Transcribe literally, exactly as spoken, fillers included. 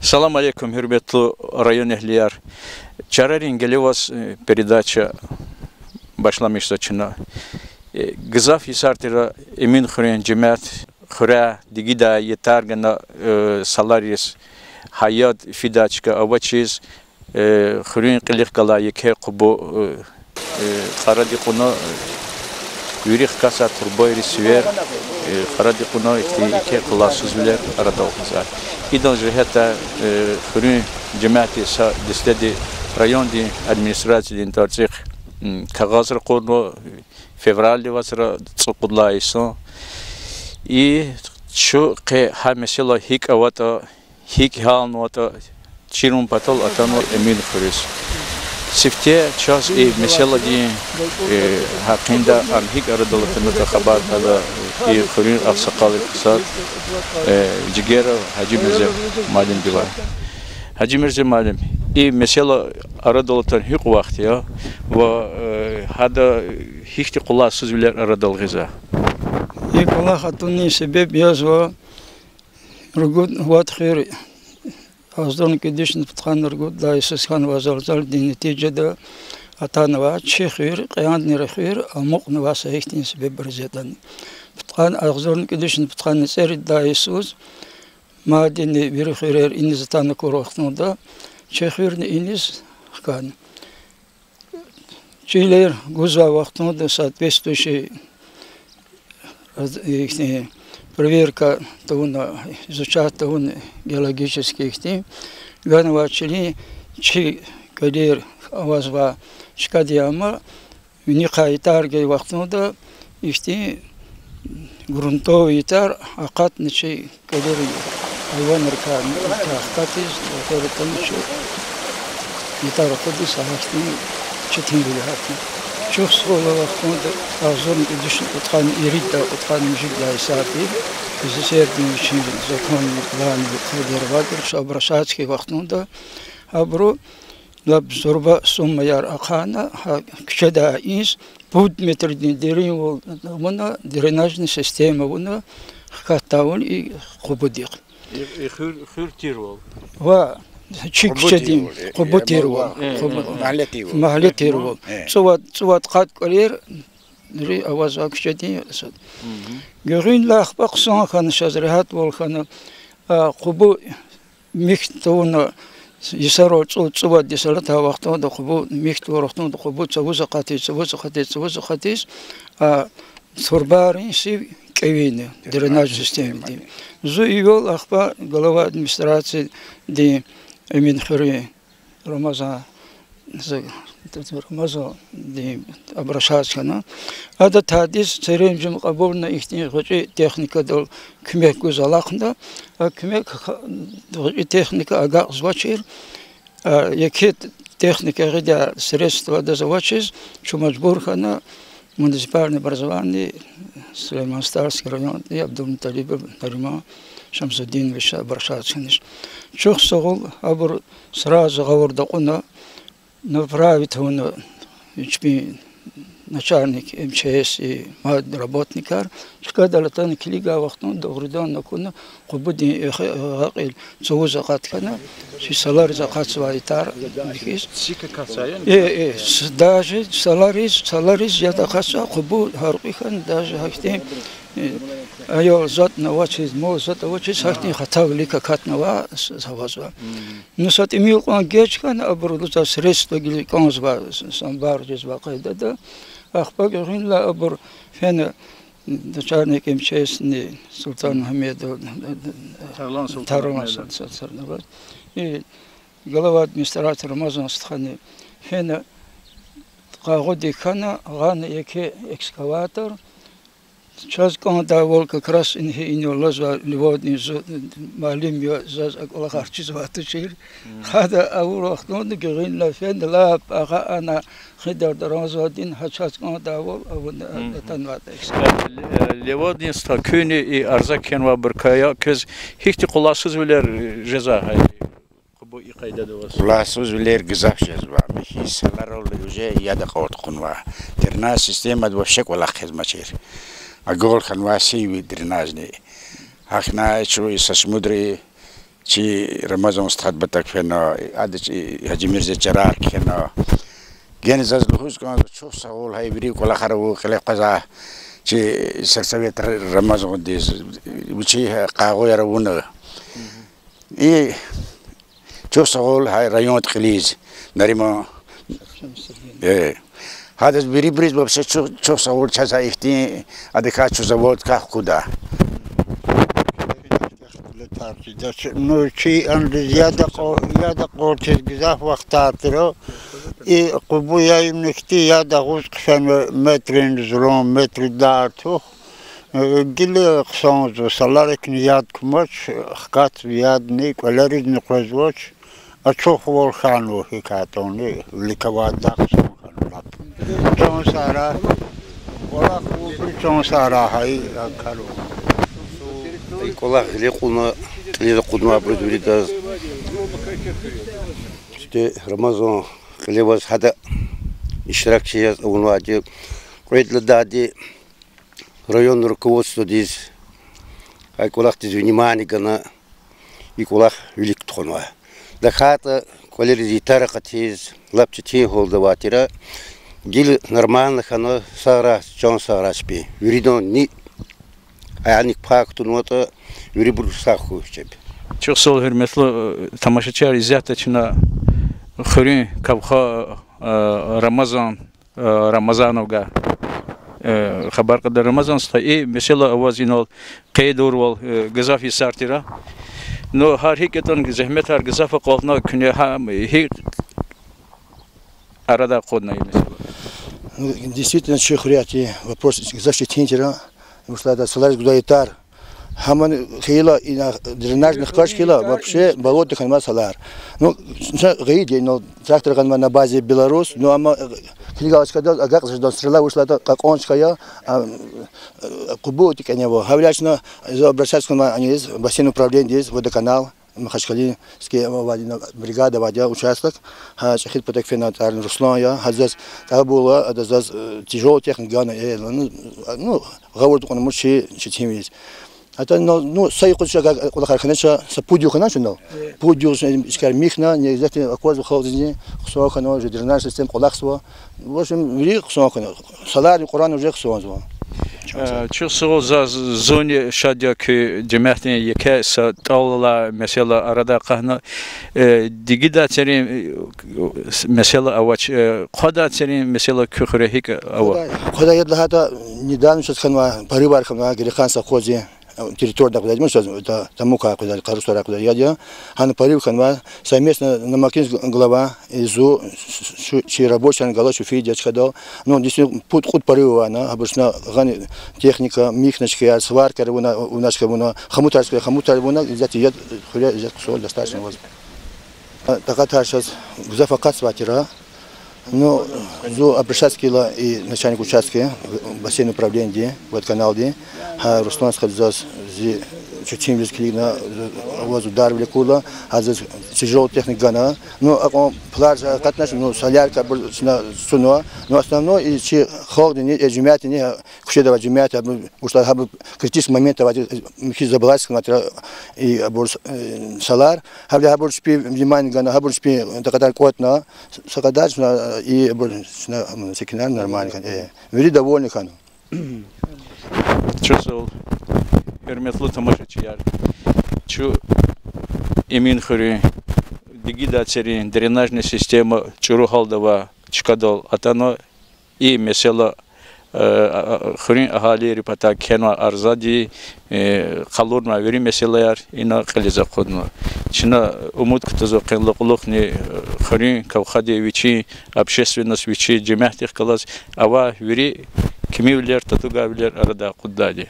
Салам алейкум, гьуьрметлу районэгьлияр. Чарарин гелеваз, э, передача башламишзава чна. Э, гзаф йисар тир Эминхуьруьн жемят, хуьре дигидай ятар гана, э, салариз, гьа яд фидай чка авачиз, э, хуьруьн кьилихъ галай еке къубу, э, э, къаради кьуна, э, вири хкатзавай турбайрин сивер, э, къаради кьуна ихьтин еке къуласузвилер арадал гъизвай. Идан жигьетдай, э, хуьруьн жемятди са дестеди райондин администрациядин тӀварцӀихъ, м, кагъаз ракъурнава, февралдин вацра цӀукьуд лагьай йисан. И чун къе гьа месэла гьикӀ аватӀа, гьикӀ гьялнаватӀа чирун патал атанва Эминхуьруьз. Сифте чаз и месэладин, э, гьакъинда, ам гьикӀ арадал атанатӀа хабар гьада, э, и хуьруьн агъсакъалрин сад, э, жигер Гьажимирзе муаллимдивай. Гьажимирзе муаллим, и месэла арадал атун гьикьван вахт я ва, э, гьада гьихьтин къуласузвилер арадал гъизва? И кӀвалах атунин себеб язва ругуд, вад хуьр, агъзурни кӀуьд вишни пудкъанни ругуд лагьай йисуз хьанвай залзаладин нетижада атанвай чи хуьр, Кьянднерин хуьр амукьнавай са ихьтин себебриз ятӀани. Пудкъанни, агъзурни кӀуьд вишни пудкъанни цӀерид лагьай йисуз мадни вири хуьрер иниз атана акур вахтунда чи хуьрни иниз хкана. Чилер гузвай вахтунда соответствующий раз-, ихьтин проверка тавуна, изучать тавуна геологический ихьтин, ганвай чилин чи кӀвалер авазвай чкадин ама виникай ятар гайи вахтунда ихьтин грунтовый ятар акъатна чи кӀвалерин, гьайванрикай акъатиз, ятар акъатна чи, ятар акъудиз гьахьтин четинвилер гьатна. Чухсагъул, а вахтунда, агъзурни кӀуьд вишни кьудкъанни ириддай, кьудкъанни муьжуьд лагьай йисарда СССР-дин вичин законни, планни, къайдаяр авайбур, чун обращаться хьайи вахтунда, абуру лап зурба суммаяр ахъайна, гьа куьчедай инс пуд метрдин деринвал авуна, дренажный система авуна, хкатдайвал и къубудихъ. И, и хуьр, хуьр тирвал? Ва чи куьчедин, къубу тирвал, э, къубу, магьле тирвал. Магьле тирвал. Э. ЦӀувад, цӀувад къат кӀвалер ри авазвай куьчедин са. Гуьгъуьнлай ахпа хъсан хьана, чаз регьятвал хьана, а, къубу михьи тавуна, йисарал цӀу-, цӀувад йисалат авай вахтунда къубу михьи тавур вахтунда къубу цавуз акъатиз, цавуз акъатиз, цавуз акъатиз, а турбайрин сив кӀевина, дренаж системадин. Зун ивел ахпа глава администрациядин Эминхуьруьн Рамазан, за-, Рамазандиз обращаться хьана. Ада тадиз серенжем кьабулна, ихьтин гъвечӀи техникадал куьмек гуз алахъна. А куьмек, гъвечӀи техника агакьзавачир, а еке техника гъидай средства адаз авачиз, чун мажбур хьана муниципальный образование, Сулейман-Стальский район, и Абдулмуталибов Нариман Шамсудиновича обращаться хьанач. Чухсагъул, абур сразу гъавурда акьуна, направить авуна чпин начальник МЧС и мад работникар, чкадал атана килигай вахтунда дугъриданни акуна, къубудин эхи-, гъакьил цавуз акъат хьана, чи салариз акъатзавай ятар хьиз. Э, э, с-, даже салариз, салариз яд акъатзавай къубу гьяркьуь хьана, даже гьахьтин, э, аял затӀни авачиз, мал затӀ авачиз, гьахьтин хатавилик акатнавай с-, авазва. Ну, са тӀимил кьван геж хьана, абур лугьузва средства гила кӀанзавай, с-, самбар жезвай къайдада. Ахпа гуьгъуьнлай абур фена начальник МЧС-ни Султан Мегьамедов, Тарлан Султан Мегьамедов. Султан, Султан, и глава администрации Рамазан стхани фена къагъудик хьана, гъана еке экскаватор. Чаз кӀандайвал как раз ингье инал лугьузва Ливадин зу-, муаллим я, заз а кӀвалахар чизвай тушир. Гьада авур вахтунда гуьгъуьнлай фена лап агъа ана Хидар Даранзадин гьа чаз кӀандайвал авуна атанвайди. Э, э, Ливадин стха, куьнни и арза кхьенвайбурукай я, квез гьихьтин къуласузвилер жезва гьа къубу и къайдада аваз? Къуласузвилер гзаф жезва. Михьи саларал уже яд акъатун хьанва. Дренаж системада вообще кӀвалах хъижезмачир. Агалкьунвай сив дренажный. Гьахьна чун и сосудрин Чи Рамазан стхад патак фена, ада чи Гьажимирза чарар кхьена. Гена заз лугьуз кӀанзава, чухсагъул гьа вири кӀвалахар авур кьиле къвезвай чи сельсовет Рамазандиз, вичи къайгъуяр авуна. И чухсагъул гьа райондин кьилиз, Нариман. Э. Гьадаз вирибуруз вообще чухсагъул, чаз гьа ихьтин, адакай чун заводдикай хкуда. Ну, чи андиз яд акьу-, яд акьуртиз гзаф вахтар тира. И къубу яйимни хьтин яд агъуз хъфена метрин зурун, метрдин артух. Э, гила хъсанзава, саларикни яд кумач, хкатзава ядни, кӀвалеризни къвезвач, ачухвал хьанва гьикӀ ятӀани, вилик авайдалай хъсан хьанва лап. Чан сагърай, кӀвалах авурбуруз чан сагърай гьа и кар. И кӀвалах гъиле кьуна, кьилиз акъуднавайбуруз виридаз. Сифте Рамазан кьиле аваз гьада иштиракчи яз авунвайди, кьвед лагьайди район руководстводиз, гьа кӀвалахдиз внимание гана, и кӀвалах вилик тухванва. ТахьайтӀа кӀвалериз ятар акъатиз, лап четин гьалда авай тир, гила нормально хьана, сагърай, чан сагърай чпин. Виридан ни аялник пай кутунватӀа, вирибуру сагъ хьухь чеб. Чухсагъул, гьуьрметлу, э, тамашачияр, исятда чна хуьруьн кавха, э, Рамазан, э, Рамазановгай, э, хабар кьада. Рамазан стха, и месэла аваз инал къейд авурвал, э, гзаф йисар тир. Ну, гьар гьикӀ ятӀани зегьметар гзаф акьалтна, куьне гьа, гьи арадай акъудна и месэла? Ну, действительно, чи хуьряй вопрос гзаф четин тир. Вучиз лагьайтӀа салариз гузвай ятар, гьамни хьайила, ина дренажный хкаж хьайила, вообще болотный хьанвай салар. Ну, чна гъайиди я, ну, трактор гъанвай на базе Беларусь, ну, амма килигайла чкадал агакьзавай жеда стрела, вучиз лагьайтӀа кьакьан чка я, а, э, къубу тӀекӀенва. Гьавиляй чна, за обращаться хьанва аниз, бассейн управлениедиз, водоканал, Махачкалинский авайди, бригада авайди я, участок, гьа чӀехиди патак фена тӀварни Руслан я, гьа заз тӀалабайла, ада заз, э, тяжёлая техника гана, э, ну, ну, гъавурда кьуна муч чи, чи тимиз. ГьатӀа, ну, ну, са юкъуз чаз кӀвалахар хьанач, са пуд югъ хьанач, ну. Пуд югъ чкаяр михьна, не обязательно аквазва халкьдизни, хъсан хьана, уже дренаж система кӀвалахзава. В общем, вири хъсан хьана. Саларни Кьуръан уже хъсанзава. Э, чухсагъул, за зунни шад я куь жемятдин еке са тӀал алай месэла арадай акъахьна. Э, дигидай церин, э, месэла авач, э, хъвадай церин месэла куь хуьре гьикӀ ава? Хъвадай, хъвадай яд лагьайтӀа, недавно чаз хьанвай порывар хьанвай Герекан совхоздин, э, территорияда къвезвайди, ман чаз, это, Тамукай къвезвайди, Къарусарай къвезвайди яд я. Гьана порыв хьанвай, совместно Намакинский глава, и зун, чи рабочийрин галачи фейиди я чкадал. Ну, действительно, пуд-кьуд порыв авуна, гьабур чна гъана техника, михьна чкаяр, сваркаяр авуна, авуна чка авуна, хомутар чкаяр, хомутар авуна, исятда яд хуьре, исятда хъсан, достаточно авазва. Такьатар чаз гзаф акъатзавай тир. Ну, зун обращаться хьайила и начальник участка, бассейн управлениеди, водоканалди, гьа Руслан стхади заз, зи чучимвилиз килигна, аваз ударвиле акурла, гьа заз тяжёлая техника гана. Ну, акьван пулар акъатнач, ну, солярка абур чна цунва. Ну, основное, и чи халкьдини, и жемятдини, куьчеда авай жемят, абур, вучиз лагьайтӀа гьабур критический момент авайди, михьиз заблокировать хьанвай тир, и абур, э, салар. Гьавиляй гьабур чпи внимание гана, гьабур чпи такьатар кӀватӀна, са кьадар чна, и абур чна, м, секинар нормально хьана, э. Вири довольный хьана. Чухсагъул, гьуьрметлу тамашачияр. Чун Эминхуьруьн дигидай церин дренажный система чӀуру гьалда авай чкадал атана, и месэла, э, а, а, хуьруьн агьалийрин патай кхьенвай арзади, э, къалурнавай вири месэлаяр ина кьилиз акъудна. Чна умуд кутазва къенлай кьулухъни, э, хуьруьн кавхади вичин общественность, вичин жемятдихъ галаз авай вири кимивилер, татугайвилер арадай акъуддайди.